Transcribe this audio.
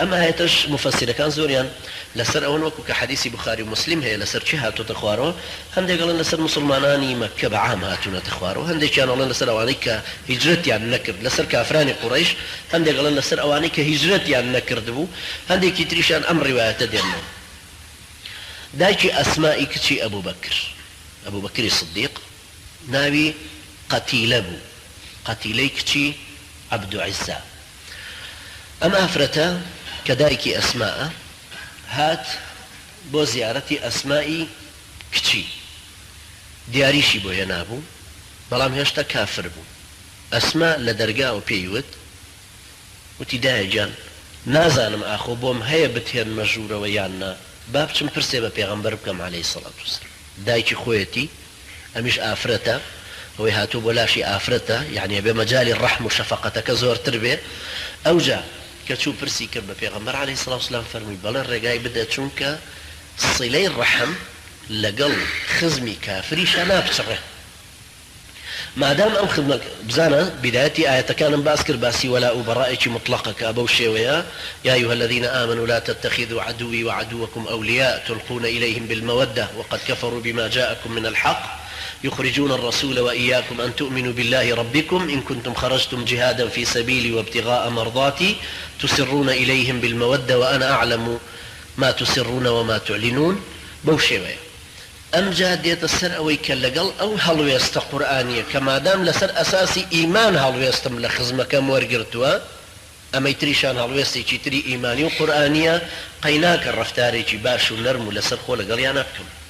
ئەم ئایەتەش موفەسیرەکان زۆریان لەسەر ئەوەن وەکو کە حەدیسی بوخاری و موسلیم هەیە لەسەر چی هاتۆتە خوارەوە، هەندێک ئەڵێن لەسەر موسڵمانانی مەککە بە عام هاتوونەتە خوارەوە، هەندێکیان ئەڵێن لەسەر ئەوانەی کە هیجرەتیان نەکرد لەسەر کافرانی قوڕەیش، هەندێک ئەڵێن لەسەر ئەوانەی کە هیجرەتیان نەکردبوو، هەندێکی تریشیان ئەم ڕیوایەتە دێننەوە. دایکی ئەسمائی کچی ئەبوبەکر، ئەبوبەکری سدیق، ناوی قەتیلە بوو، قەتیلەی کچی عەبدوعزا. ئەم ئافرەتە کە دایکی ئەسماءە هات بۆ زیارەتی ئەسمائی کچی، دیاریشی بۆ هێنابوو، بەڵام هێشتا کافر بوو. ئەسما لە دەرگاوە پێی وت، وتی، دایە گیان، نازانم ئاخۆ بۆم هەیە بتهێنمە ژوورەوە یان نا، با بچم پرسێ بە پێغەمبەر بکەم علیە الصلوة والسلام. دایکی خۆیەتی، ئەمیش ئافرەتە، ئەوەی هاتووە بۆ لاشی ئافرەتە، یەعنی ئەبێ مەجالی ڕەحم و شەفەقەتەکە زۆرتر بێ، ئەوجا کە چوو پرسی کرد بە پێغەمبەر علیە الصلوة والسلام فەرمووی، بەڵێ ڕێگای بدە چونکە سیلەی ڕەحم لەگەڵ خزمی کافریشا ناپچڕێ. مادام ئەم خزمە، بزانە بیدایەتی ئایەتەکانم باس کرد باسی وەلاء و بەڕائێکی موتڵەقە کە بەو شێوەیە، یا ایها الذین آمنوا لا تتخذوا عدوی وعدوکم اولیاء تلقون الیهم بالمودە وقد کفروا بما جاءکم من الحق یخرجون الرسول وایاکم ان تؤمنوا باللە ربکم ان کنتم خرجتم جهادا فی سبیلی وابتغاء مرضاتی تسرون الیهم بالمودە وانا اعلم ما تسرون وما تعلنون بەو شێوەیە. ئەمجا دێتە سەر ئەوەی کە لەگەڵ ئەو هەڵوێستە قورئانییە کە مادام لەسەر ئەساسی ئیمان هەڵوێستم لە خزمەکەم وەرگرتووە، ئەمەی تریشان هەڵوێستێکی تری ئیمانی و قورئانییە، قەیناکە ڕەفتارێکی باش و نەرم و لەسەر خۆ لەگەڵیانا بکەم.